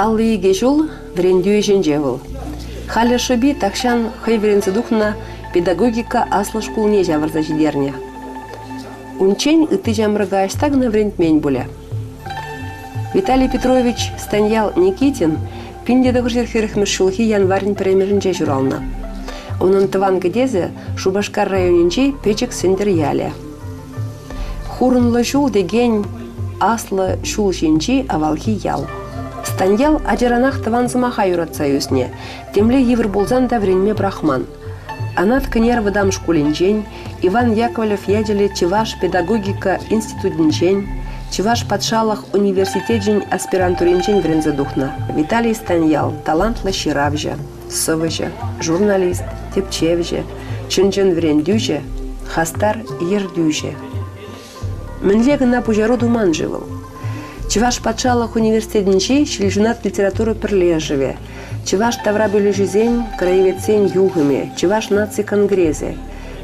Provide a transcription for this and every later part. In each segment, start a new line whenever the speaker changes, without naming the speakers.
52 ҫул вӗрентӳ ӗҫӗнче вӑл. Халӗ шӑпи тахҫан хӑй вӗренсе тухнӑ педагогика аслӑ шкулне ҫавӑрса ҫитернӗ. Унччен ытти ҫамрӑка ӑҫта кӑна вӗрентмен пулӗ. Виталий Петрович Станьял Никитин 1940 ҫулхи январӗн пӗрремӗшӗнче ҫуралнӑ. Унӑн тӑван кӗтесӗ Шупашкар районӗнчи Пӗчӗк Сӗнтӗр ялӗ. Хурӑнлӑ ҫул текен аслӑ ҫул ҫинчи авалхи ял. Станьял ачаранах тӑван сӑмаха юратса ӳснӗ, темле йывӑр пулсан та вӗренме пӑрахман. Анат Кӗнер вӑтам шкулӗнчен, Иван Яковлев ячӗллӗ Чӑваш педагогика институтӗнчен, Чӑваш патшалӑх университечӗн аспирантуринчен вӗренсе тухнӑ Виталий Станьял талантлӑ ҫыравҫӑ, сӑвӑҫӑ, журналист, тӗпчевҫӗ, чӑн-чӑн вӗрентӳҫӗ, хастар ертӳҫӗ. Мӗнле кӑна пуҫару туман-ши вӑл? Чӑваш патшалӑх университетӗнчи Ҫилҫунат литература пӗрлешӗвӗ, Чӑваш таврапӗлӳҫисен краеведсен юхӑмӗ, Чӑваш наци конгресӗ,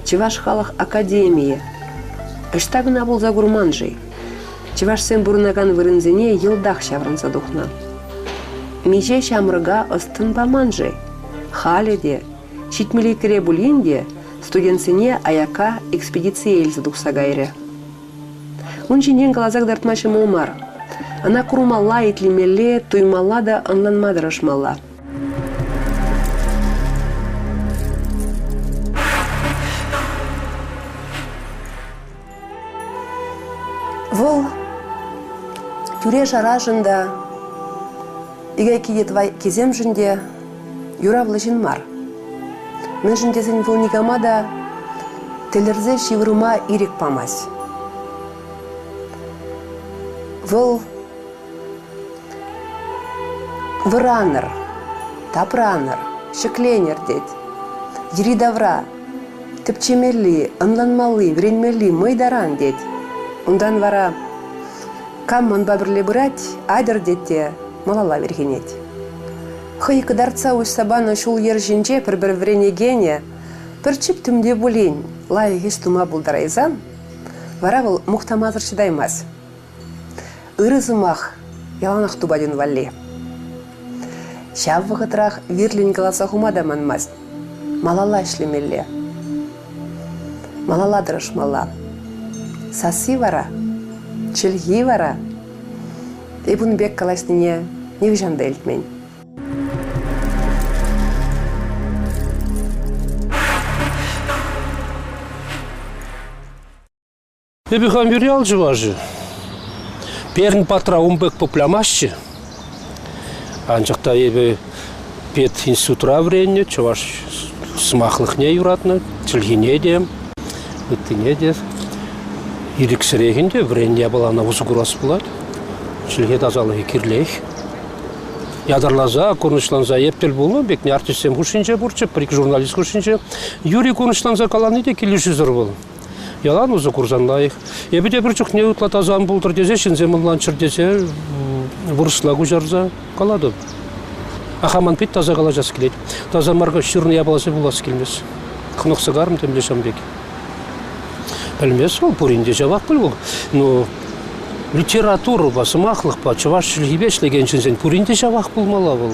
Чӑваш халӑх академийӗ. Ӑҫта кӑна пулса курман-ши? Чӑвашсем пурӑнакан вырӑнсене йӑлтах ҫаврӑнса тухнӑ. Миҫе ҫамрӑка ӑс-тӑн паман-ши? Халӗ те, ҫитмӗл иккӗре пулин те, студентсене аякка экспедицие илсе тухса кайрӗ. Ун ҫинчен каласа кӑтартма ҫӑмӑл мар. Ӑна курмалла, итлемелле, туймалла та ӑнланма тӑрӑшмалла. Вӑл тӳре-шарашӑн та, икӗ тӑвайккисемшӗн те юравлӑ ҫын мар. Мӗншӗн тесен вӑл никама та тӗлӗрсе ҫывӑрма ирӗк памасть. Вӑл вӑранӑр, тапранӑр, ҫӗкленӗр тет. Йӗри-тавра тӗпчемелли, ӑнланмалли, вӗренмелли мӑй таран тет. Унтан вара кам манпа пӗрле пырать, атьӑр тет те малалла вирхӗнет. Хӑй кӑтартса уҫса панӑ ҫул-йӗр ҫинче пӗр-пӗр вӗренекенӗ пӗр чӗптӗм те пулин лайӑх ӗҫ тума пултарайсан, вара вӑл мухтамасӑр чӑтаймасть. Ырӑ сӑмах яланах тупать ун валли. Ҫав вӑхӑтрах вирлӗн каласа хума та манмасть. Малалла ӗҫлемелле. Малалла тӑрӑшмалла. Сасси вара, чӗлхи вара эп ун пек калаҫнине нихӑҫан та илтмен.
Эпӗ хам юрьял чӑвашӗ. Перн патра ун пек пуплямаҫҫӗ. Анчах та эпӗ пединститутра вӗреннӗ, чӑваш сӑмахлӑхне юратнӑ, чӗлхине те, ыттине те. Ирӗксӗрех ӗнтӗ вӗреннӗ япалана усӑ курас пулать. Чӗлхе тасалӑхӗ кирлех. Ятарласа курнӑҫланса эп тӗл пулнӑ пек артистсем хушшинче пурччӗ, пӗр-ик журналист хушшинче. Юрий курнӑҫланса калани те килӗшӳсӗр вӑл. Ялан усӑ курсан лайӑх. Эпӗ те пӗр чухне ытла таса ан пултӑр тесе ҫынсем ӑнланччӑр тесе вырӑсла куҫарса калатӑп. Аха, ман пит таса калаҫас килет. Таса мар ҫырнӑ япаласем вулас килмест. Хӑнӑхса карӑм темле ҫавӑн пек. Пӗлмест вӑл, пурин те ҫавах пуль вӑл. Ну, литературӑпа, сӑмахлӑхпа, чӑваш чӗлхипе ӗҫлекен ҫынсен пурин те ҫавах пулмалла вӑл.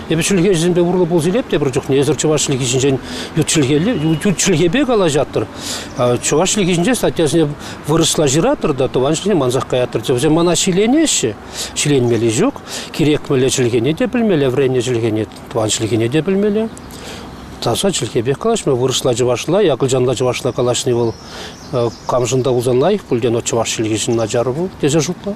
Эпӗ чӗлхеҫӗсемпе урлӑ пулса илеп тепӗр чухне. Эсир чӑваш чӗлхи ҫинчен ют чӗлхелле, ют чӗлхепе калаҫаттӑр. Чӑваш чӗлхи ҫинче статьясене вырӑсла ҫыратӑр та тӑван чӗлхене мансах каятӑр. Вӗсем мана ҫиленеҫҫӗ. Ҫиленмелли ҫук. Кирек мӗнле чӗлхене те пӗлмелле, вӗреннӗ чӗлхене, тӑван чӗлхене те пӗлмелле. Таса чӗлхепех калаҫма, вырӑсла-чӑвашла, акӑлчанла-чӑвашла калаҫни вӑл камшӑн та пулсан лайӑх пуль тен, чӑваш чӗлхишӗн начар пул тесе шутла.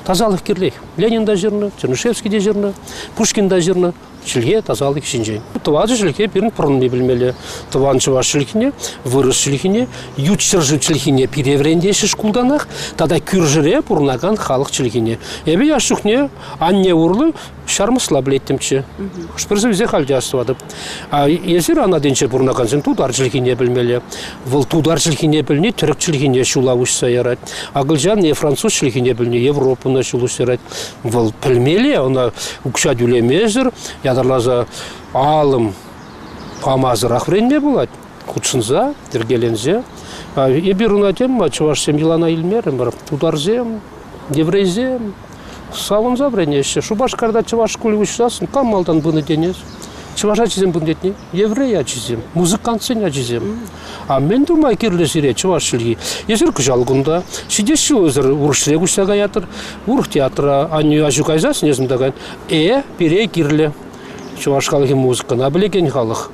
Тасалӑх кирлех. Ленин та ҫырнӑ, Чернышевский те ҫырнӑ, Пушкин та ҫырнӑ. Чӗлхе тасалӑх ҫинчен. Тӑватӑ чӗлхе пирӗн пурӑнни пӗлмелле. Тӑван чӑваш чӗлхине, вырӑс чӗлхине, ют ҫӗршыв чӗлхине пире вӗрентеҫҫӗ шкултанах тата кӳршӗре пурӑнакан халӑх чӗлхине. Эпӗ яш чухне анне урлӑ ҫармӑсла пӗлеттӗмччӗ. Хӑш-пӗр сӑввисене халь те астӑватӑп. А эсир Анатинче пурӑнакансем тутар чӗлхине пӗлмелле. Вӑл тутар чӗлхине пӗлни тӗрӗк чӗлхине ҫула уҫса ярать. Акӑлчан е француз чӗлхине пӗлни Европӑна ҫул уҫса ярать. Вӑл пӗлмелле, ӑна укҫа тӳлемесӗр, ятарласа алӑм памасӑрах вӗренме пулать. Хутшӑнса, йӗркеленсе. Эпир ӑна тем чӑвашсем йӑлана илмерӗмӗр. Тутарсем, еврейсем. Савӑнса вӗренеҫҫӗ. Шупашкарта чӑваш шкулӗ уҫсассӑн кам малтан пынӑ тенӗ? Чӑваш ачисем пынӑ тетни? Еврей ачисем, музыкантсен ачисем. А мӗн тума кирлӗ сире чӑваш чӗлхи? Эсир кӑҫал кунта, ҫитес ҫул эсир урӑх куҫса каятӑр, урӑх театра аннӳ аҫу кайсассӑн эсӗ унта кайӑн. Э, пире кирлӗ. Чӑваш халӑхӗ музыкӑна пӗлекен халӑх.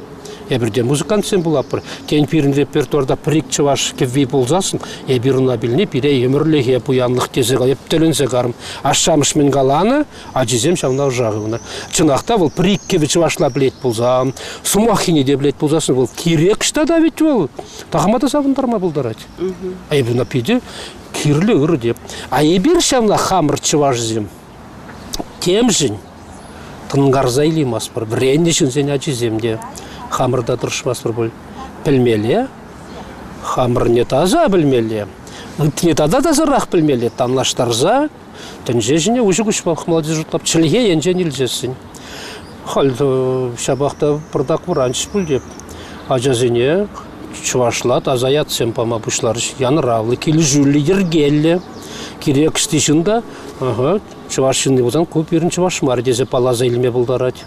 Эпир те музыкантсем пулатпӑр. Тен, пирӗн репертуарта пӗр-ик чӑваш кӗвви пулсассӑн, эпир ӑна пӗлни пире ӗмӗрлӗхе пуянлӑх тесе эп тӗлӗнсе карӑм. Ашшӗ-амӑш мӗн каланӑ, ачисем ҫавна ӑша хывнӑ. Чӑнах та вӑл пӗр-ик кӗвӗ чӑвашла пӗлет пулсан, сӑмаххине те пӗлет пулсассӑн вӑл кирек ӑҫта та ведь вӑл такама та савӑнтарма пултарать. А эпир ӑна питӗ кирлӗ ырӑ те. А эпир ҫавна хамӑр чӑвашсем темшӗн тӑнкарса илеймастпӑр. Вӗреннӗ ҫынсен ачисем те хамӑр та тӑрӑшмастпӑр пуль. Пӗлмелле, хамӑрне таса пӗлмелле, ыттине тата тасарах пӗлмелле, танлаштарса тӗнче ҫине уҫӑ куҫпа пӑхмалла тесе шутлап. Чӗлхе енчен илсессӗн. Халь ҫапах та пӑртак вӑранчӗҫ пуль те. Ачасене чӑвашла таса ятсем пама пуҫларӗҫ. Янӑравлӑ, килӗшӳллӗ, йӗркеллӗ. Кирек ӑҫти ҫын та ага, чӑваш ҫынни пулсан ку пирӗн чӑваш мар тесе палласа илме пултарать.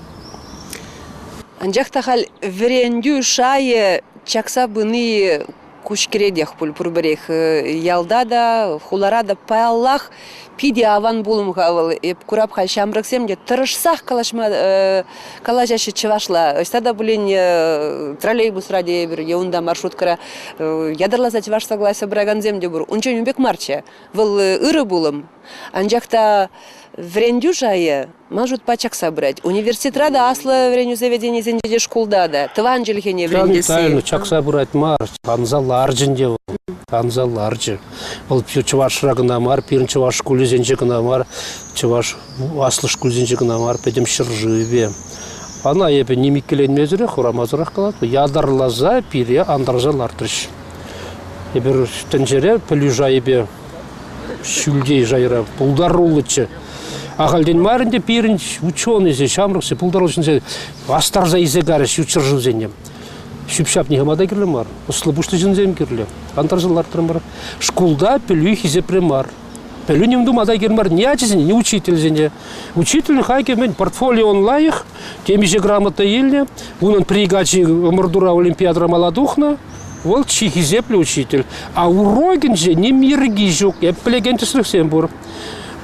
Анчах та халь вӗрентӳ шайӗ чакса пыни куҫкӗретех пуль пурпӗрех. Ялта та, хулара та паллах питӗ аван пулӑм-ха вӑл. Эп курап халь ҫамрӑксем те тӑрӑшсах калаҫма калаҫаҫҫӗ чӑвашла. Ӑҫта та пулин троллейбусра тейӗпӗр е унта маршруткӑра ятарласа чӑвашла калаҫса пыракансем те пур. Унччен ун пек марччӗ. Вӑл ырӑ пулӑм. Анчах та вӗрентӳ шайӗ ман шутпа чакса пырать. Университетра та, аслӑ вӗренӳ заведенийӗсенче те, шкулта та тӑван чӗлхене вӗрентесси.
Чакса пырать мар, анса ларчӗ ӗнтӗ вӑл. Анса ларчӗ. Вӑл чӑвашра кӑна мар, пирӗн чӑваш шкулӗсенче кӑна мар, чӑваш аслӑ шкулсенче кӑна мар, пӗтӗм ҫӗршывӗпе. Ӑна эпӗ ним иккӗленмесӗрех, хурамасӑрах калатӑп, ятарласа пире антарса лартрӗҫ. Эпир тӗнчере пӗлӳ шайӗпе ҫӳлти шайра пултаруллӑччӗ. Ахальтен мар ӗнтӗ пирӗн ученӑйсем, ҫамрӑксем, пултаруллӑ ҫынсем астарса илсе карӗҫ ют ҫӗршывсене. Ҫӳп-ҫап никама та кирлӗ мар, ӑслӑ пуҫлӑ ҫынсем кирлӗ. Антарса лартрӑмӑр. Шкулта пӗлӳ хисепре мар. Пӗлӳ ним тума та кирлӗ мар ни ачасене, ни учительсене. Учитель хайкӗ мӗн, портфолио лайӑх, темиҫе грамота илнӗ, унӑн бригади ӑмӑртура олимпиадӑра мала тухнӑ, вӑл чи хисеплӗ учитель. А урокӗнче ним йӗрки ҫук, эп пӗлекен тӗслӗхсем пур.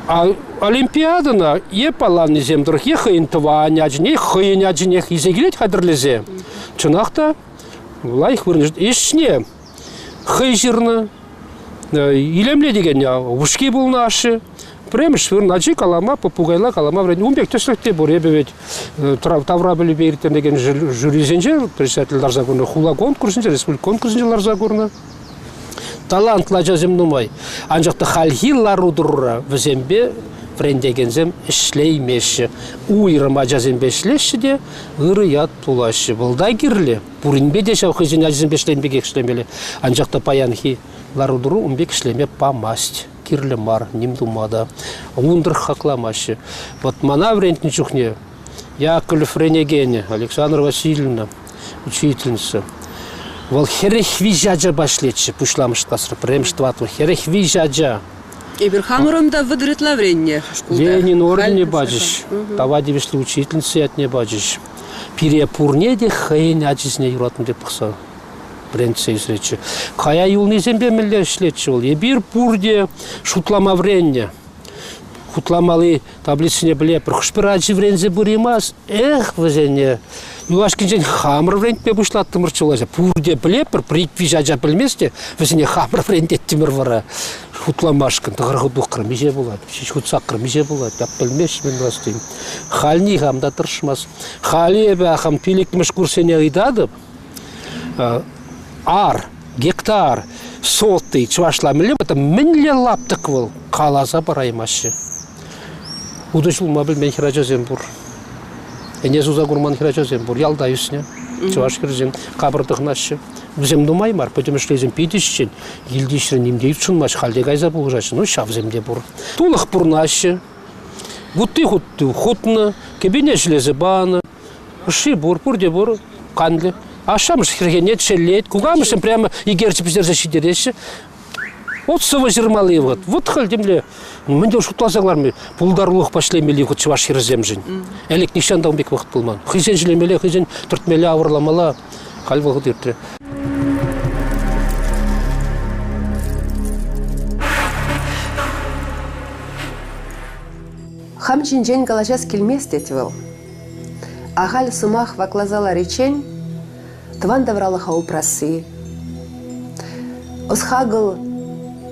А олимпиадӑна е палланисем тӑрӑх, е хӑйӗн тӑван ачине, хӑйӗн ачинех илсе килет хатӗрлесе. Чӑнах та, лайӑх вырӑн. Ӗҫне хӑй ҫырнӑ, илемлетекен упӑшки пулнӑ ашшӗ. Пӗрремӗш вырӑн ачи калама, попугайла калама вӗреннӗ. Ун пек тӗслӗх те пур. Эпӗ ведь тавра пӗлӳпе ирттерекен жюрисенче председатель ларса курнӑ, хула конкурсӗнче, республика конкурсӗнче ларса курнӑ. Талантлӑ ачасем нумай. Анчах та хальхи лару-тӑрура вӗсемпе вӗрентекенсем ӗҫлеймеҫҫӗ. Уйрӑм ачасемпе ӗҫлеҫҫӗ те ырӑ ят пулаҫҫӗ. Вӑл та кирлӗ. Пуринпе те ҫав хӑйсен ачисемпе ӗҫленӗ пекех ӗҫлемелле. Анчах та паянхи лару-тӑру ун пек ӗҫлеме памасть. Кирлӗ мар, ним тума та. Ун тӑрӑх хакламаҫҫӗ. Вот мана вӗрентнӗ чухне Яковлев вӗренекенӗ Александра Васильевна, учительница, вӑл 43 ачапа ӗҫлетчӗ пуҫламӑш класра, пӗрремӗш тӑваттӑмӗш, 43 ача.
Эпир хамӑрӑн та вӑтӑр ытла вӗреннӗ шкулта.
Ленин орденне пачӗҫ, тава тивӗҫлӗ учительница ятне пачӗҫ. Пире пурне те хӑйӗн ачисене юратнӑ пек пӑхса вӗрентсе ӳсретчӗ. Кая юлнисемпе мӗнле ӗҫлетчӗ вӑл? Эпир пурте шутлама вӗреннӗ. Хутламалли таблицӑсене пӗлетпӗр. Хӑш-пӗр ачи вӗренсе пыраймасть. Эх, вӗсене! Юлашкинчен хамӑр вӗрентме пуҫлаттӑмӑрччӗ вӑл. Пурте пӗлетпӗр, пӗр-ик-виҫ ача пӗлмест те, вӗсене хамӑр вӗрентеттӗмӗр вара. Шутламашкӑн тӑхӑр хут тухрӑм, миҫе пулать, ҫич хут саккӑр миҫе пулать, ап пӗлмест мӗн тӑвас тен. Халь никам та тӑрӑшмасть. Халӗ эпӗ ахам пиллӗкмӗш курссене ыйтатӑп. Ар, гектар, сотый чӑвашла мӗнле потом мӗнле лаптӑк вӑл каласа параймаҫҫӗ. Утӑ ҫулма пӗлмен хӗрачасем пур. Ӗне суса курман хӗрачасем пур. Ялта ӳснӗ чӑваш хӗрӗсем капӑр тӑхӑнаҫҫӗ. Вӗсем нумай мар, пӗтӗмӗшлесем питӗ ӗҫчен. Килти ӗҫрен ним те ютшӑнмасть, халь те кайса пулӑшаҫҫӗ. Ну, ҫавсем те пур. Тулӑх пурӑнаҫҫӗ. Вутти хутнӑ, кӗпине ҫӗлесе панӑ. Ӑшши пур, пурте пур, канлӗ. Ашшӗ-амӑшӗ хӗрхенет, шеллет. Кукамӑшӗ прямо икерчӗ пӗҫерсе ҫитереҫҫӗ. Вот сӑвӑ ҫырмалли вӑхӑт. Вот халь темле мӗн те шутласа кӑлармалли пултарулӑхпа ӗҫлемелли вӑхӑт чӑваш хӗрӗсемшӗн. Ӗлӗк нихҫан та ун пек вӑхӑт пулман. Хӑйсен ҫӗлемелле, хӑйсен тӗртмелле, авӑрламалла. Халь вӑхӑт иртрӗ.
Хам ҫинчен калаҫас килмест, тет вӑл. Ахаль сӑмах вакласа лариччен тӑван тавралӑха упрасси, ӑс-хакӑл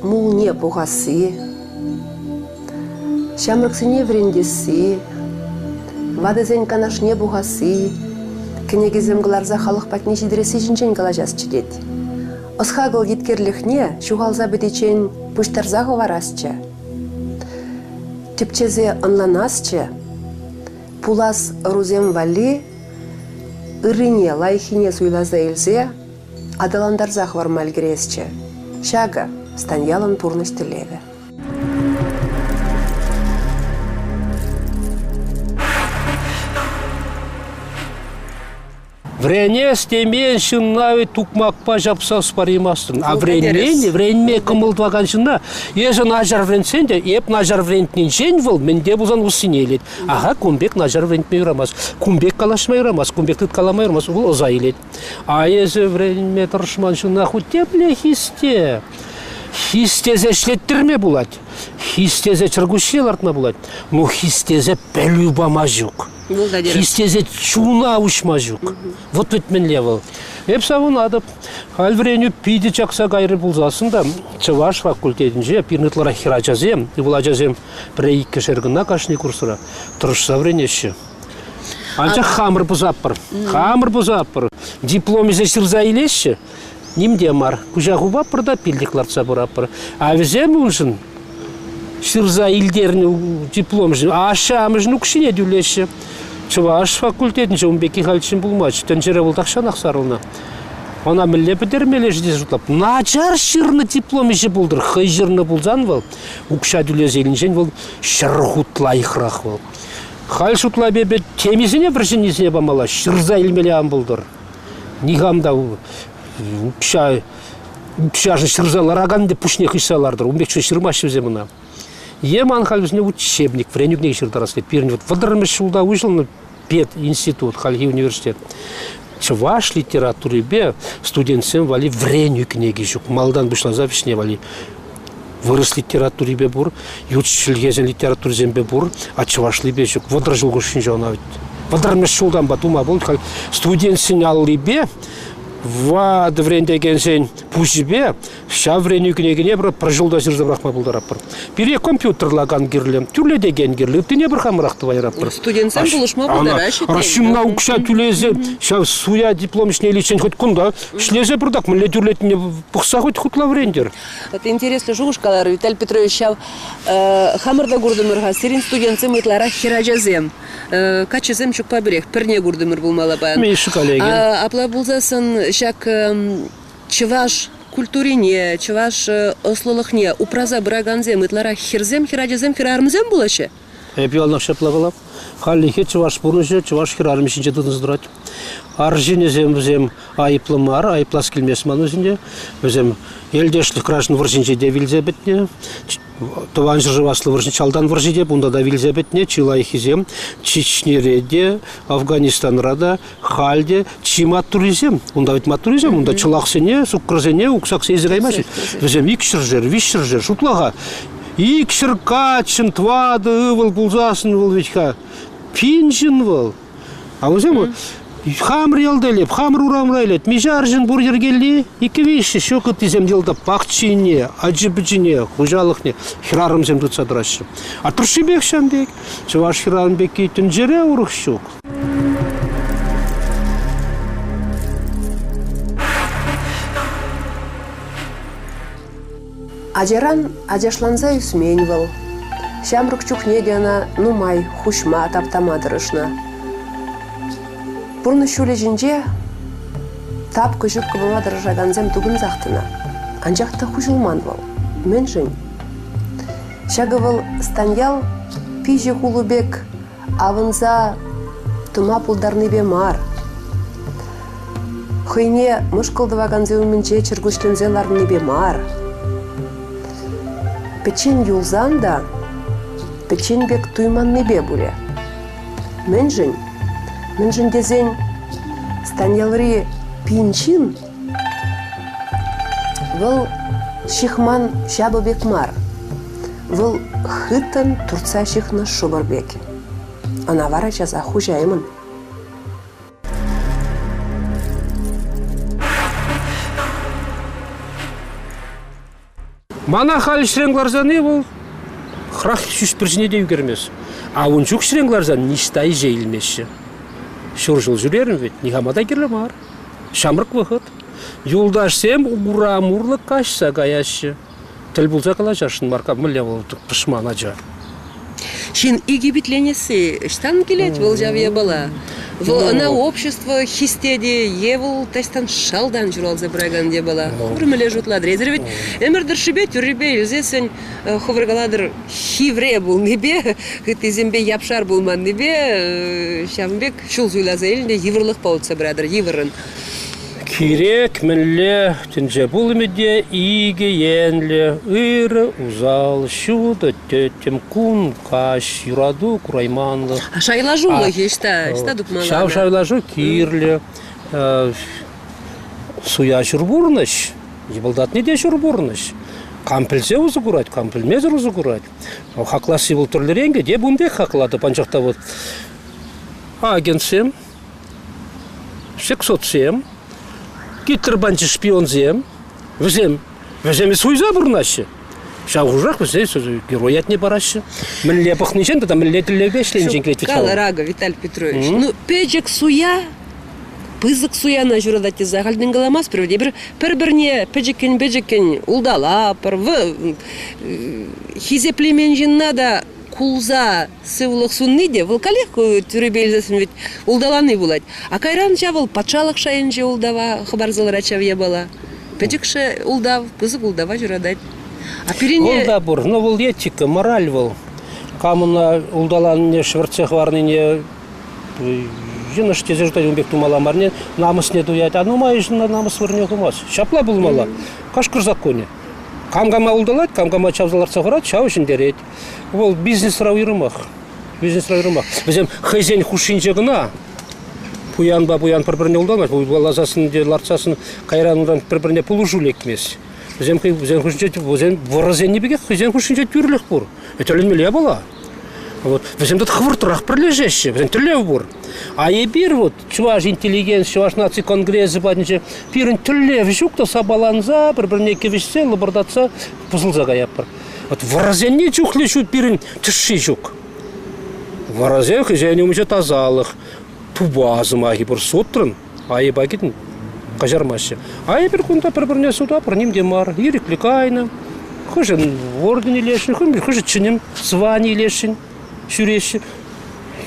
мулне пухасси, ҫамрӑксене вӗрентесси, ватӑсен канашне пухасси, кӗнекесем кӑларса халӑх патне ҫитересси ҫинчен калаҫасчӗ тет. Ӑс-хакӑл еткерлӗхне ҫухалса пӗтиччен пуҫтарса хӑварасчӗ. Тӗпчесе ӑнланасчӗ, пулас ӑрусем валли ыррине, лайӑххине суйласа илсе аталантарса хӑварма ӗлкӗресчӗ. Ҫакӑ Станьялӑн пурнӑҫ тӗллевӗ.
Вӗренес темен ҫынна ведь тукмакпа ҫапса ӑспаримастӑн. А вӗренмен, вӗренме кӑмӑл тӑвакан ҫынна эсӗ начар вӗрентсен те эп начар вӗрентнинчен вӑл мӗнте пулсан уссине илет. Аха, кун пек начар вӗрентме юрамасть, кун пек калаҫма юрамасть, кун пек тыткалама юрамасть, вӑл ӑса илет. А эсӗ вӗренме тӑрӑшман ҫынна хуть тепле хисте. Хистесе ӗҫлеттерме пулать. Хистесе чӗркуҫҫи лартма пулать. Ну хистесе пӗлӳ пама ҫук. Хистесе чуна уҫма ҫук. Вот вӗт мӗнле вӑл. Эп савӑнатӑп. Халь вӗренӳ питӗ чакса кайрӗ пулсассӑн та чӑваш факультетӗнче пирӗн ытларах хӗрачасем, ывӑл ачасем пӗрре иккӗшер кӑна кашни курсра тӑрӑшса вӗренеҫҫӗ. Анчах хамӑр пӑсатпӑр. Хамӑр пӑсатпӑр. Дипломӗсене ҫырса илеҫҫӗ. Ним те мар. Куҫа хупатпӑр та пиллӗк лартса пыратпӑр. А вӗсем уншӑн ҫырса илтернӗ дипломшӑн ашшӗ-амӑшӗн укҫине тӳлеҫҫӗ. Чӑваш факультетӗнче ун пекки хальччен пулмасть. Тӗнчере вӑл тахҫанах сарӑлнӑ. Ӑна мӗнле пӗтермелле-ши тесе шутлап. Начар ҫырнӑ диплом ӗҫӗ пултӑр. Хӑй ҫырнӑ пулсан вӑл укҫа тӳлесе илнинчен вӑл ҫӗр хут лайӑхрах вӑл. Халь шутлап эпӗ темисене пӗр ҫӗннисене памалла, ҫырса илмелле ан пултӑр. Никам та укҫа укҫашӑн ҫырса ларакан те пуҫне хыҫса лартӑр. Ун пек чухне ҫырмаҫҫӗ вӗсем ӑна. Е ман халь вӗсене учебник, вӗренӳ кӗнеки ҫыртарас килет. Пирӗн вот вӑтӑрмӗш ҫулта уҫӑлнӑ пединститут, хальхи университет. Чӑваш литературипе студентсем валли вӗренӳ кӗнеки ҫук. Малтан пуҫласа вӗҫне валли вырӑс литературипе пур, ют чӗлхесен литературисемпе пур, а чӑвашлипе ҫук. 30 ҫул хушшинче ӑна вӑтӑрмӗш ҫултанпа тума пулнӑ. Халь студентсен аллипе ватӑ вӗрентекенсен пуҫӗпе ҫав вӗренӳ кӗнекине пӗр ҫулта ҫырса пӑрахма пултаратпӑр. Пире компьютерлакан кирлӗ, тӳрлетекен кирлӗ, ыттине пӗр хамӑрах тӑвайратпӑр.
Студентсем пулӑшма пултараҫҫӗ.
Ҫынна укҫа тӳлесе ҫав суя диплом ӗҫне иличчен хоть кунта ӗҫлесе пӑртак мӗнле тӳрлетнине пӑхса хоть хутла вӗрентӗр.
Вот интереслӗ шухӑш каларӗ Виталий Петрович ҫав хамӑр та куртӑмӑр-ха, сирӗн студентсем ытларах хӗрачасем. Каччӑсем ҫукпа пӗрех, пӗрне куртӑмӑр пулмалла паян.
Миша коллеги.
Апла пулсассӑн ҫак чӑваш культурине, чӑваш ӑслӑлӑхне упраса пыракансем ытларах хӗрсем, хӗрачасем, хӗрарӑмсем пулаҫҫӗ?
Эп яланах ҫапла калап. Хальлӗхе чӑваш пурнӑҫӗ чӑваш хӗрарӑмӗ ҫинче тытӑнса тӑрать. Арҫынӗсем вӗсем айӑплӑ мар, айӑплас килмест ман вӗсене. Вӗсем Элтешлӗх граждан вӑрҫинче те вилсе пӗтнӗ. Тӑван ҫӗршыв Аслӑ вӑрҫи, Чалтан вӑрҫи те унта та вилсе пӗтнӗ. Чи лайӑххисем Чечнере те, Афганистанра та, халь те чи маттуррисем. Унта ведь маттуррисем, унта чӑлахсене, суккӑрсене, уксаксене илсе каймаҫҫӗ. Вӗсем ик ҫӗршер, виҫ ҫӗршер, шутла-ха. Ик ҫӗр каччӑн тӑватӑ ывӑл пулсассӑн вӑл ведь-ха пин ҫын вӑл. А вӗсем хамӑр ялта илеп, хамӑр урамра илет. Миҫе арҫын пур йӗркелли? Иккӗ-виҫҫӗ ҫук ыттисем йӑлтӑ пахчине, ачи-пӑчине, хуҫалӑхне хӗрарӑмсем тытса тӑраҫҫӗ. А тӑршшипех ҫавӑн пек. Чӑваш хӗрарӑм пекки тӗнчере урӑх ҫук.
Ачаран ачашланса ӳсмен вӑл. Ҫамрӑк чухне те ӑна нумай хуҫма, таптама тӑрӑшнӑ. Пурнӑҫ ҫулӗ ҫинче тапкӑ-ҫупкӑ пама тӑрӑшакансем тупӑнсах тӑнӑ. Анчах та хуҫӑлман вӑл. Мӗншӗн? Ҫакӑ вӑл Станьял пиҫӗ хулӑ пек авӑнса тӑма пултарнипе мар, хӑйне мӑшкӑл тӑвакансем умӗнче чӗркуҫленсе ларнипе мар. Пӗччен юлсан та пӗччен пек туйманнипе пулӗ. Мӗншӗн? Мӗншӗн тесен Станьялри пин ҫын вӑл ҫыхман ҫапӑ пек мар. Вӑл хыттӑн туртса ҫыхнӑ шӑпӑр пек. Ӑна вара часах хуҫаймӑн.
Мана халь ӗҫрен кӑларсан-и вӑл хӑрах ҫӳҫ пӗрчине те ӳкермест. А ун чух ӗҫрен кӑларсан ниҫта ӗҫе илмеҫҫӗ. Ҫур ҫул ҫӳрерӗм вӗт, никама та кирлӗ мар. Ҫамрӑк вӑхӑт. Юлташсем урам урлӑ каҫса каяҫҫӗ. Тӗл пулса калаҫасшӑн мар, мӗнле вӑл тӑшман ача.
Ҫын икӗпитленесси ӑҫтан килет вӑл ҫав япала? Вӑл ӑна общество хистет-и е вӑл таҫтан шалтан ҫуралса пыракан япала? Хӑвӑр мӗнле шутлатӑр? Эсир вӗт ӗмӗр тӑршшӗпе тӳррипе илсессӗн хӑвӑр калатӑр хивре пулнипе, ыттисемпе япшар пулманнипе ҫавӑн пек ҫул суйласа илнӗ йывӑрлӑхпа утса пыратӑр, йывӑррӑн.
Кирек мӗнле тӗнче пулӑмӗ те икӗ енлӗ, ырӑ, усал, ҫутӑ, тӗттӗм, кун, каҫ, юрату, курайманлӑх.
Шайлашулӑхӗ ӑҫта, ӑҫта тупмалла?
Ҫав шайлашу кирлӗ. Суя ҫур пурнӑҫ, йӑпӑлтатни те ҫур пурнӑҫ. Кам пӗлсе усӑ курать, кам пӗлмесӗр усӑ курать. Хакласси вӑл тӗрлӗрен те, эп ун пек хаклатӑп, анчах та вот агентсем, сексотсем, Гитлер шпионсем, вӗсем, вӗсем суйса пурӑнаҫҫӗ. Ҫав хушӑрах вӗсем герой ятне параҫҫӗ. Мӗнле пӑхнинчен тата мӗнле тӗллевпе ӗҫленинчен килет
Калӑр акӑ, Виталий Петрович, ну пӗчӗк суя пысӑк суяна ҫуратать тесе ахальтен каламастпӑр вӗт. Эпир пӗр-пӗрне пӗчӗккӗн-пӗчӗккӗн улталапӑр, хисеплемен ҫынна та кулса сывлӑх сунни те вӑл каллех тӳрӗпе илсессӗн вӗт улталани пулать. А кайран ҫав вӑл патшалӑх шайӗнче ултава хӑпарса ларать ҫав япала. Пӗчӗкшӗ ултав, пысӑк ултава ҫуратать. А пирӗн...
Вӑл та пур, но вӑл этика, мораль вӑл. Кам ӑна улталанине, шӗвӗртсе хӑварнине йӑнӑш тесе шутлать, ун пек тумалла марне, намӑсне туять, а нумайӑшӗн намӑс вырӑнне хумасть. Ҫапла пулмалла. Кашкӑр законӗ. Кам кама улталать, кам кама чавса лартса хурать, ҫав ҫӗнтерет. Вӑл бизнесра уйрӑмах. Бизнесра уйрӑмах. Вӗсем хӑйсен хушшинче кӑна пуянпа пуян пӗр-пӗрне улталмасть. Улталасассӑн те лартсассӑн кайран унтан пӗр-пӗрне пулӑшу лекмест. Вӗсем вӗсен хушшинче вӗсен вӑрӑсенни пекех хӑйсен хушшинче тӳрлӗх пур. Тӗлӗнмелле япала. Вот. Вӗсем тут хӑвӑртрах пӗрлешеҫҫӗ, вӗсен тӗллев пур. А эпир вот чӑваш интеллигенци, чӑваш наци конгресӗ патӗнче пирӗн тӗллев ҫук та сапаланса, пӗр-пӗрне кӗвӗҫсе, лӑпӑртатса пӑсӑлса каятпӑр. Вот вӑрӑсенни чухлӗ ҫук пирӗн тӗшши ҫук. Вӑрӑсем хӑйсен умӗнче тасалӑх, тупа сӑмахӗ пур сутрӑн, айӑпа кӗтӗн, каҫармаҫҫӗ. А эпир кунта пӗр-пӗрне сутапӑр, ним те мар, ирӗклӗ кайнӑ. Хӑшӗн орден илесшӗн, хӑшӗ чӗнӗм звани илесшӗн ҫӳреҫҫӗ.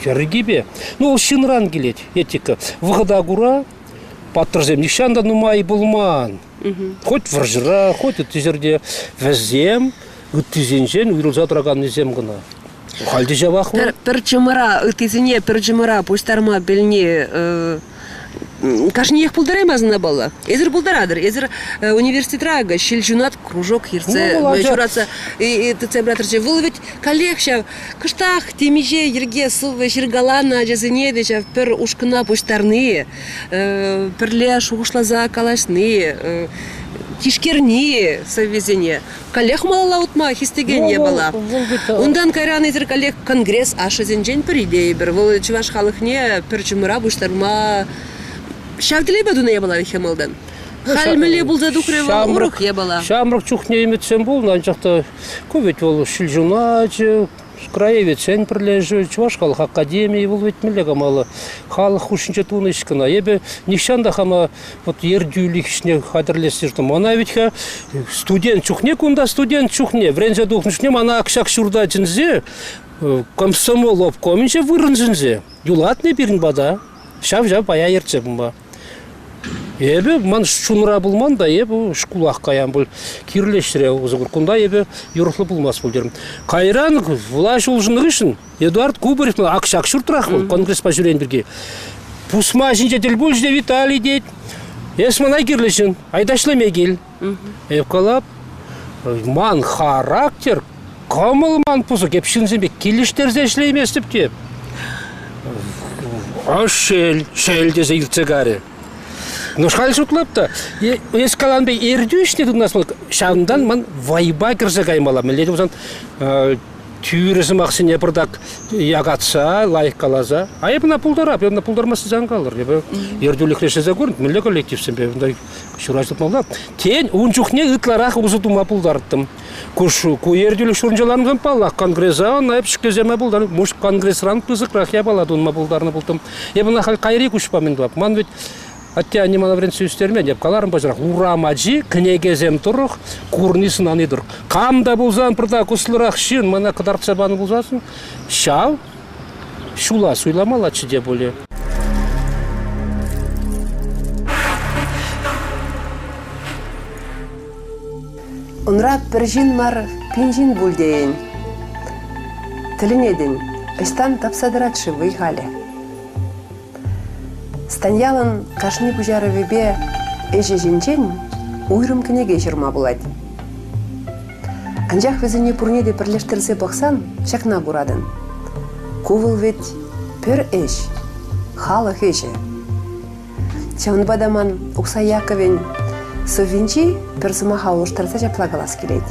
Йӗркипе. Ну, вӑл ҫынран килет, этика. Вӑхӑта кура паттӑрсем нихҫан та нумай пулман. Хоть вӑрҫӑра, хоть ытти ҫӗрте. Вӗсем ыттисенчен уйрӑлса тӑраканнисем кӑна. Халь те ҫавах вӑл.
Пӗр чӑмӑра, ыттисене пӗр чӑмӑра пуҫтарма пӗлни кашниех пултараймасан та паллах. Эсир пултаратӑр. Эсир университетра акӑ ҫилҫунат кружок ертсе ҫуратса тытса пыратӑрччӗ. Вӑл вӗт каллех ҫав кӑштах темиҫе йӗрке сӑвӑ ҫыркаланӑ ачасене те ҫав пӗр ушкӑна пуҫтарни, пӗрле шухӑшласа калаҫни, тишкерни сӑввисене каллех малалла утма хистекен япала. Унтан кайран эсир каллех конгресс ашшӗсенчен пӗри тейӗпӗр. Вӑл чӑваш халӑхне пӗр чӑмӑра пуҫтарма ҫав тӗллевпе тунӑ япала вӗт-ха малтан. Халь мӗнле пулса тухрӗ вӑл урӑх япала.
Ҫамрӑк чухне ӗмӗтсем пулнӑ, анчах та ку вӗт вӑл ҫилҫуначӗ, краеведсен пӗрлешӗвӗ, Чӑваш халӑх академийӗ вӑл вӗт мӗнле кӑмӑллӑ. Халӑх хушшинче тунӑ ӗҫ кӑна. Эпӗ нихҫан та хама вот ертӳлӗх ӗҫне хатӗрлес тесе мана вӗт-ха студент чухне кунта студент чухне вӗренсе тухнӑ чухне мана ак ҫак ҫурта чӗнсе комсомол обкомӗнче вырӑн сӗнсе юлатнӑ пирӗн пата ҫав-ҫав пая ертсе пыма. Эпӗ ман чунра пулман та эпӗ шкулах каям пуль. Кирлӗ ӗҫре усӑ кур. Кунта эпӗ юрӑхлӑ пулмасть пуль терӗм. Кайран влаҫ улшӑннӑ хыҫҫӑн Эдуард Кубарев ак ҫак ҫуртрах вӑл конгреспа ҫӳрен пирки. Пусма ҫинче тӗл пулчӗ те Виталий тет. Эс мана кирлӗ ҫын, айта ӗҫлеме кил. Эп калап, ман характер. Кӑмӑл ман пысӑк, эп ҫынсемпе килӗштерсе ӗҫлейместӗп те. А шел, шел тесе иртсе карӗ. Ну, халь шутлап та, эс калан пек ертӳҫне тытӑнас пулать, ҫавӑнтан ман вайпа кӗрсе каймалла. Мӗнле пулсан тӳрӗ сӑмахсене пӑртак якатса, лайӑх каласа. А эп ӑна пултарап, эп ӑна пултармастса ан калӑр. Эпӗ ертӳлӗхре ӗҫлесе курнӑ, мӗнле коллективсемпе унта ҫураҫ тупмалла. Тен, ун чухне ытларах усӑ тума пултарӑттӑм. Ку, ку ертӳлӗх ҫурӑнчалансан, паллах, конгреса ӑна эп ҫӗклесе пултарнӑ. Может, конгрессран пысӑкрах япала тунма пултарнӑ пултӑм. Эп ӑна халь кайри куҫпа мӗн тӑвап? Ман ведь атте-анне мана вӗрентсе ӳстермен. Эп каларӑм паҫӑрах, урам ачи кӗнекесем тӑрӑх, курни сӑнани тӑрӑх. Кам та пулсан пӑртак ӑслӑрах ҫын мана кӑтартса панӑ пулсассӑн, ҫав ҫула суйламаллаччӗ те пулӗ.
Унра пӗр ҫын мар, пин ҫын пуль тейӗн. Тӗлӗнетӗн, ӑҫтан тапса тӑрать-ши вӑй-халӗ? Станьялӑн кашни пуҫарӑвӗпе ӗҫӗ ҫинчен уйрӑм кӗнеке ҫырма пулать. Анчах вӗсене пурне те пӗрлештерсе пӑхсан ҫакна куратӑн. Ку вӑл вӗт пӗр ӗҫ, халӑх ӗҫӗ. Ҫавӑнпа та ман Ухсай Яковӗн сӑввинчи пӗр сӑмаха улӑштарса ҫапла калас килет.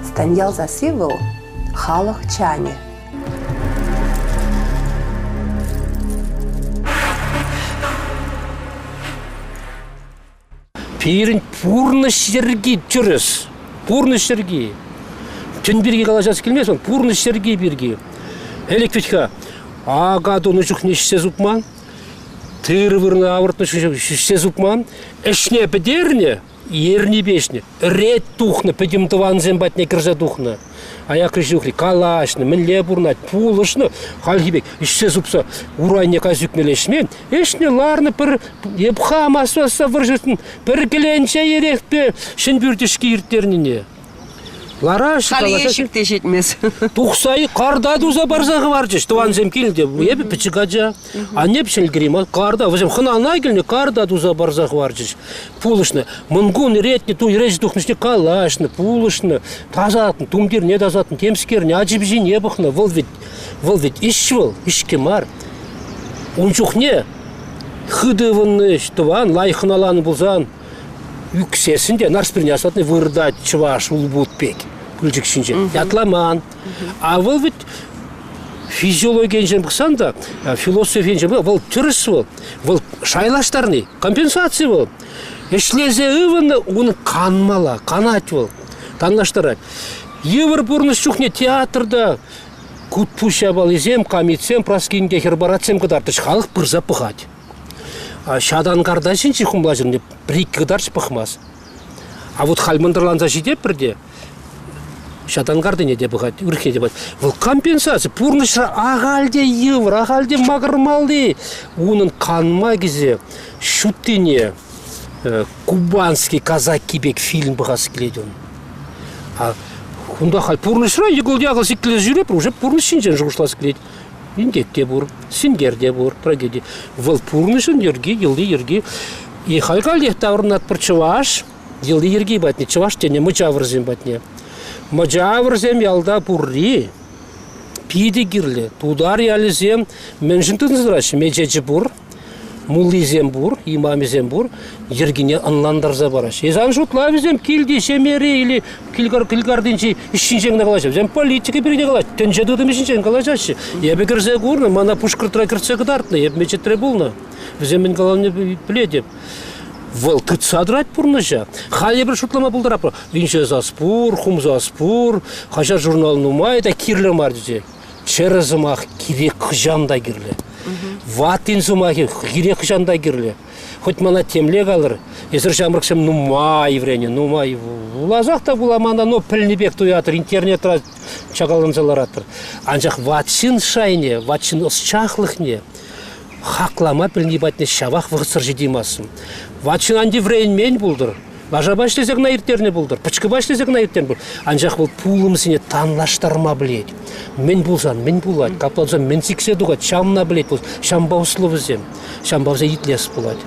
Станьял сасси вӑл халӑх чанӗ.
Пирӗн пурнӑҫ йӗрки тӗрӗс. Пурнӑҫ йӗрки. Тӗн пирки калаҫас килмест, пурнӑҫ йӗрки пирки. Ӗлӗк вӗт-ха ака тунӑ чухне ӗҫсе супман, тырӑ вырнӑ авӑртнӑ ҫӳҫсе супман, ӗҫне пӗтернӗ, эрнипе ӗҫнӗ, рет тухнӑ, пӗтӗм тӑвансем патне кӗрсе тухнӑ. Аякри ҫывӑхри калаҫнӑ, мӗнле пурӑнать, пулӑшнӑ. Хальхи пек ӗҫсе супса урайне кайса ӳкмелле ӗҫмен. Ӗҫнӗ, ларнӑ пӗр эп хам асса вӑрҫӑ пӗр кӗленче эрехпе ҫӗн пӳрт ӗҫки ирттернине. Лараҫҫӗ,
Халь ещӗк те ҫитмест.
Тухса карта туса парса хӑварчӗҫ. Тӑвансем килте. Эпӗ пӗчӗк ача. Анне пӗчӗлкӗри карта. Вӗсем хӑнана килнӗ, карта туса парса хӑварчӗҫ. Пулӑшнӑ. Мӑнкун ретне, туй речӗ тухнӑ калаҫнӑ, пулӑшнӑ, тасатнӑ, тумтирне тасатнӑ, темскерне, ачи-пӑчине пӑхнӑ. Вӑл ведь, вӑл ведь ӗҫ вӑл, ӗҫкӗ мар. Ун чухне хытӑ ывӑннӑ тӑван, лайӑх хӑналанӑ пулсан, ӳксессӗн те Нарспине асатни выртать чӑваш улпут пек пылчӑк ҫинче. Ятламан. А вӑл ведь физиологи енчен пӑхсан та, философи енчен вӑл тӗрӗс вӑл. Вӑл шайлаштарни, компенсаци вӑл. Ӗҫлесе ывӑннӑ, ун канмалла, канать вӑл, танлаштарать. Йывӑр пурнӑҫ чухне театрта кут-пуҫ япалисем, камитсем, Праскинке хӗрпаратсем кӑтартрӗҫ, халӑх пырса пӑхать. Ҫатан карта ҫинчи хумлаҫӑнне пӗр-ик кӑтарч пӑхмасть. А вот халь мӑнтӑрланса ҫитетпӗр те, ҫатан картине те пӑхать, ырхине те пӑхать. Вӑл компенсаци, пурнӑҫра ахаль те йывӑр, ахаль те макӑрмалли. Унӑн канма килсе ҫуттине Кубанский казаки пек фильм пӑхас килет ун. А кунта халь пурнӑҫра йӑкӑл-якӑл сиккелесе ҫӳрепӗр, уже пурнӑҫ ҫинчен шухӑшлас килет. Инкек те пур, синкер те пур, трагеди. Вӑл пурнӑҫӑн йӗрки, йӑли-йӗрки. И халь каллех таврӑнатпӑр чӑваш йӑли-йӗрки патне, чӑваш тенӗ мӑчавӑрсем патне. Мӑчавӑрсем ялта пурри питӗ кирлӗ. Тутар ялӗсем мӗншӗн тытӑнса тӑраҫҫӗ? Мечечӗ пур, муллисем пур, имамӗсем пур, йӗркине ӑнлантарса параҫҫӗ. Эс ан шутла вӗсем килти ҫемьери или килкартинчи ӗҫ ҫинчен кӑна калаҫҫӗ. Вӗсем политика пирки калаҫҫӗ, тӗнче тытӑмӗ ҫинчен калаҫаҫҫӗ. Эпӗ кӗрсе курнӑ, мана Пушкӑртра кӗртсе кӑтартнӑ, эпӗ мечетре пулнӑ. Вӗсем мӗн каланине пӗлетӗп. Вӑл тытса тӑрать пурнӑҫа. Халь эпир шутлама пултаратпӑр. Инҫе сас пур, хум сас пур, хаҫат-журнал нумай та кирлӗ мар тесе. Чӗрӗ сӑмах кирек хӑҫан та кирлӗ. Ваттин сӑмахӗ кирек хӑҫан та кирлӗ. Хоть мана темле калӑр, эсир ҫамрӑксем нумай вӗреннӗ, нумай вуласах та вуламан та, но пӗлнӗ пек туятӑр, интернетра чакаланса ларатӑр. Анчах ват ҫын шайне, ват ҫын ӑсчахлӑхне хаклама пӗлни патне ҫавах вӑхӑтсӑр ҫитеймастӑн. Ват ҫын ан вӗренмен пултӑр, лашапа ӗҫлесе кӑна ирттернӗ пултӑр, пӑчкӑпа ӗҫлесе кӑна ирттернӗ пултӑр. Анчах вӑл пулӑмсене танлаштарма пӗлет. Мӗн пулсан, мӗн пулать, капла мӗн сиксе тухать, ҫавна пӗлет вӑл. Ҫавӑнпа ӑслӑ вӗсем. Ҫавӑнпа вӗсене итлес пулать.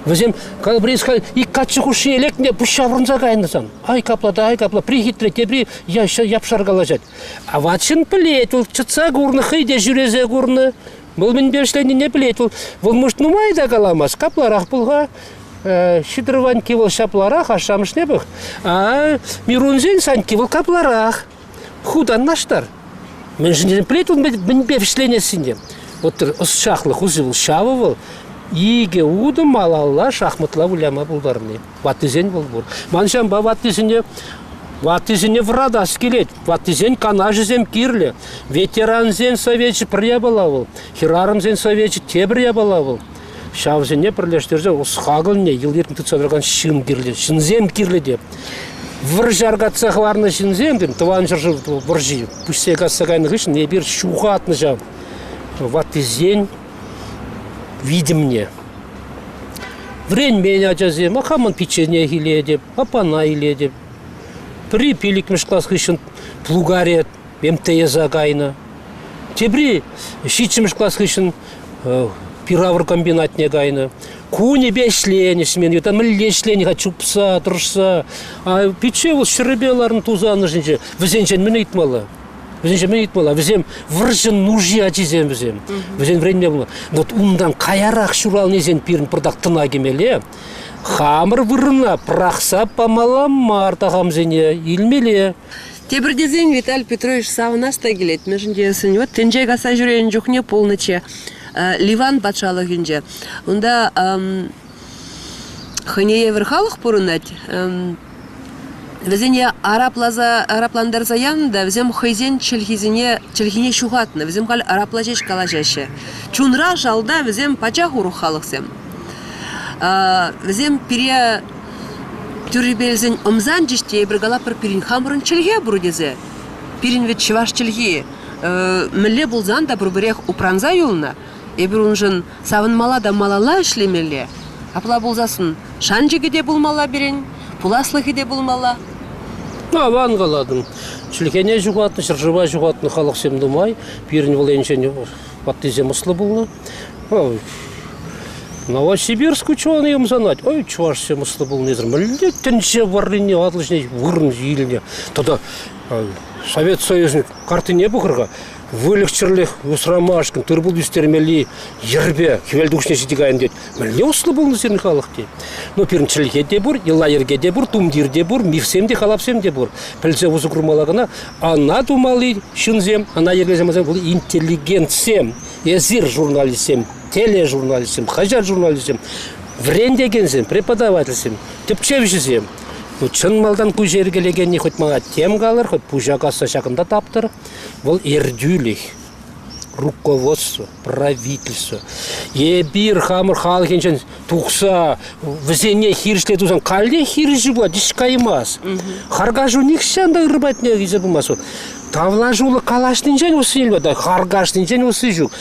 Вӗсем калабрийская ик каччӑ хушшине лекнӗ пуҫ ҫаврӑнса кайнӑ сан. Ай капла та, ай капла, при хитре, тепри япшар калаҫать. А ват ҫын пӗлет, вӑл чӑтса курнӑ, хӑй те ҫӳресе курнӑ. Вӑл мӗнпе ӗҫленине пӗлет. Вӑл, вӑл может нумай та каламасть, капларах пул-ха. Ҫитӑр Ванькки вӑл ҫапларах, ашшӗ-амӑшне пӑх. А Мирунсен Санькки вӑл капларах. Хутан наштар. Мӗншӗн тесен пӗлет вӑл мӗнпе вӗҫленессине. Вот ӑсчахлӑх усси вӑл ҫавӑ вӑл. Икӗ утӑм малалла шахматла выляма пултарни. Ваттисен вӑл пур. Ман ҫавӑнпа ваттисене ваттисене вӑратас килет. Ваттисен канашӗсем кирлӗ. Ветерансен совечӗ пӗр япала вӑл. Хӗрарӑмсен совечӗ тепӗр япала вӑл. Ҫавсене пӗрлештерсе ӑс-хакӑлне йӑл-йӗркне тытса тӑракан ҫын кирлӗ. Ҫынсем кирлӗ те. Вӑрҫӑ аркатса хӑварнӑ ҫынсем, тӑван ҫӗршыв вӑрҫи пуҫсе касса кайнӑ хыҫҫӑн эпир ҫухатнӑ ҫав ваттисен витӗмне. Вӗренмен ачасем, а хамӑн пиччене илетӗп, аппана илетӗп. Пӗри пиллӗкмӗш класс хыҫҫӑн плугаре МТСа кайнӑ. Тепри ҫиччӗмӗш класс хыҫҫӑн пир-авӑр комбинатне кайнӑ. Кунӗпе ӗҫленӗ ӗҫмен, та мӗнле ӗҫленӗ-ха чупса, тӑрӑшса. А пичче вӑл ҫӗрӗпе ларнӑ тусан ӑшӗнче. Вӗсенчен мӗн ыйтмалла? Вӗсенчен мӗн ыйтмалла? Вӗсем вӑрҫӑн нуши ачисем вӗсем. Вӗсен вӗренме пулнӑ. Вот унтан каярах ҫуралнисен пирӗн пӑртак тӑна кӗмелле. Хамӑр вырӑна пӑрахса памалла мар такамсене, илмелле.
Тепӗр тесен Виталий Петрович савӑнас та килет. Мӗншӗн тесен вот тӗнче касса ҫӳренӗ чухне пулнӑччӗ Ливан патшалӑхӗнче. Унта хӑйне евӗр халӑх пурӑнать. Вӗсене арапласа, араплантарса янӑ та вӗсем хӑйсен чӗлхисене, чӗлхине ҫухатнӑ. Вӗсем халь арапла ҫеҫ калаҫаҫҫӗ. Чунра, шалта вӗсем пачах урӑх халӑхсем. Вӗсем пире тӳррипе илсен ӑмсанчӗҫ те эпир калатпӑр пирӗн хамӑрӑн чӗлхе пур тесе. Пирӗн вӗт чӑваш чӗлхи мӗнле пулсан та пурпӗрех упранса юлнӑ. Эпир уншӑн савӑнмалла та малалла ӗҫлемелле. Апла пулсассӑн шанчӑкӗ те пулмалла пирӗн, пуласлӑхӗ те пулмалла.
Аван калатӑн. Чӗлхене ҫухатнӑ, ҫӗршыва ҫухатнӑ халӑхсем нумай. Пирӗн вӑл енчен ваттисем ӑслӑ пулнӑ. Новосибирск ученый ӑмсанать. Ой, чӑвашсем ӑслӑ пулнисӗр мӗнле тӗнче варрине Атӑл ҫине вырӑн илнӗ. Тата Совет Союзӗн карттине пӑхӑр-ха. Выльӑх-чӗрлӗх усрамашкӑн тыр-пул ӳстермелли йӗрпе хӗвел тухӑҫне ҫити кайнӑ тет. Мӗнле ӑслӑ пулнӑ сирӗн халӑх тет. Ну, пирӗн чӗлхе те пур, йӑла-йӗрке те пур, тумтир те пур, мифсем те, халапсем те пур. Пӗлсе усӑ курмалла кӑна. Ӑна тумалли ҫынсем, ӑна йӗркелесе вӑл интеллигентсем. Эсир журналистсем, тележурналистсем, хаҫат журналистсем, вӗрентекенсем, преподавательсем, тӗпчевҫӗсем. Ну, чӑн малтан куҫ йӗркелекенни хоть мана тем калӑр, хоть пуҫа касса ҫакӑнта таптӑр. Вӑл ертӳлӗх, руководство, правительство. Эпир хамӑр халӑхӗнчен тухса вӗсене хирӗҫле тусан каллех хирӗҫӳ пулать, ӗҫ каймасть. Харкашу нихҫан та ырӑ патне илсе пымасть. Тавлашуллӑ калаҫнинчен усси илме харкашнинчен усси ҫук.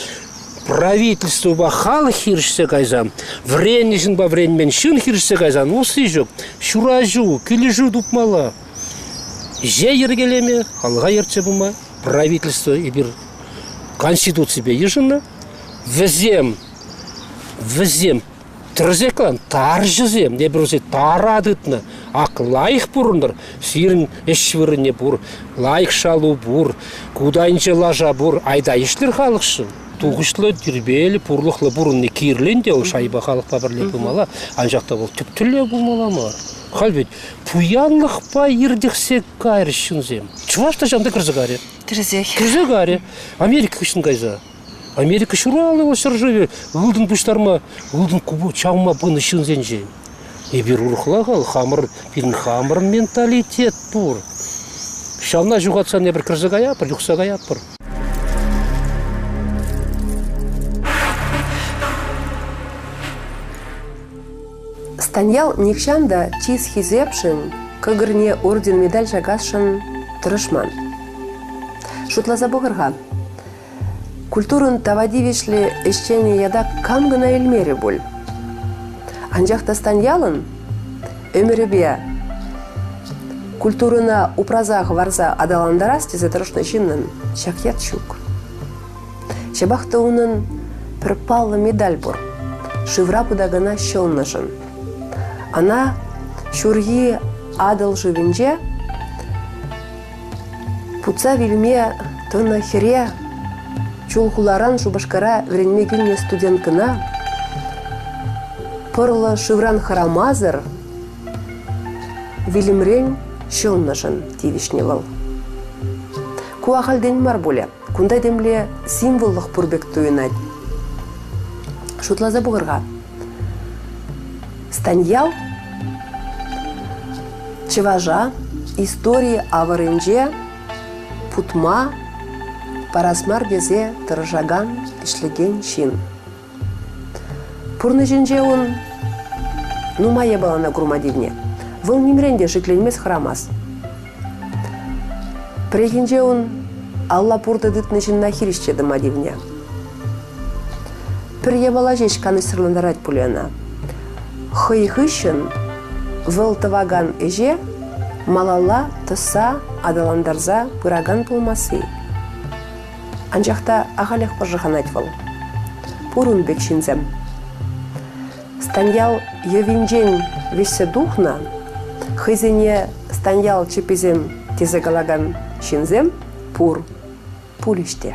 Правительствӑпа халӑх хирӗҫсе кайсан, вӗреннӗ ҫынпа вӗренмен ҫын хирӗҫсе кайсан усси ҫук. Ҫураҫу, килӗшӳ тупмалла. Ӗҫе йӗркелеме, халӑха ертсе пыма правительство эпир Конституципе йышӑннӑ. Вӗсем, вӗсем тӗрӗсех калан, тарҫӑсем, эпир вӗсене тара тытнӑ. Ак лайӑх пурӑнтӑр, сирӗн ӗҫ вырӑнне пур, лайӑх шалу пур, кутайӗнче лаша пур, айта ӗҫлӗр халӑхшӑн. Тухӑҫлӑ, тирпейлӗ, пурлӑхлӑ пурӑнни кирлӗ ӗнтӗ вӑл шайпа халӑхпа пӗрле пымалла, анчах та вӑл тӗп тӗллев пулмалла мар. Халь ведь пуянлӑхпа иртӗхсе кайрӗҫ ҫынсем. Чӑваш та ҫавӑнта кӗрсе карӗ.
Тӗрӗсех.
Кӗрсе карӗ. Америка хыҫҫӑн кайса. Америка ҫуралнӑ вӑл ҫӗршывӗ ылтӑн пуҫтарма, ылтӑн чавма пынӑ ҫынсенчен. Эпир урӑхла хал, хамӑр, пирӗн хамӑр менталитет пур. Ҫавна ҫухатсан эпир кӗрсе каятпӑр, юхса каятпӑр.
Станьял нихҫан та чыс-хисепшӗн, кӑкӑрне орден-медаль ҫакасшӑн тӑрӑшман. Шутласа пӑхӑр-ха, культурӑн тава тивӗҫлӗ ӗҫченӗ ята кам кӑна илмерӗ пуль. Анчах та Станьялӑн ӗмӗрӗпе культурӑна упраса хӑварса аталантарас тесе тӑрӑшнӑ ҫыннӑн ҫак ят ҫук. Ҫапах та унӑн пӗр паллӑ медаль пур. шывра путакана ҫӑлнӑшӑн. Ӑна ҫурхи Атӑл шывӗнче путса вилме тӑнӑ хӗре Чулхуларан Шупашкара вӗренме килнӗ студенткӑна пӑрлӑ шывран хӑрамасӑр вилӗмрен ҫӑлнӑшӑн тивӗҫнӗ вӑл. Ку ахальтен мар пулӗ. Кунта темле символлӑх пур пек туйӑнать. Шутласа пӑхӑр-ха. Станьял чӑваша истори авӑрӗнче путма парас мар тесе тӑрӑшакан, ӗҫлекен ҫын. Пурнӑҫӗнче ун нумай япалана курма тивнӗ. Вӑл нимрен те шикленмест, хӑрамасть. Пӗррехинче ун алла пуртӑ тытнӑ ҫынна хирӗҫ те тӑма тивнӗ. Пӗр япала ҫеҫ канӑҫсӑрлантарать пулӗ ӑна. Хӑй хыҫҫӑн вӑл тӑвакан ӗҫе малалла тӑсса аталантарса пыракан пулмасси. Анчах та ахалех пӑшӑрханать вӑл. Пур ун пек ҫынсем. Станьял йӑвинчен вӗҫсе тухнӑ, хӑйсене Станьял чӗпписем тесе калакан ҫынсем пур, пулӗҫ те.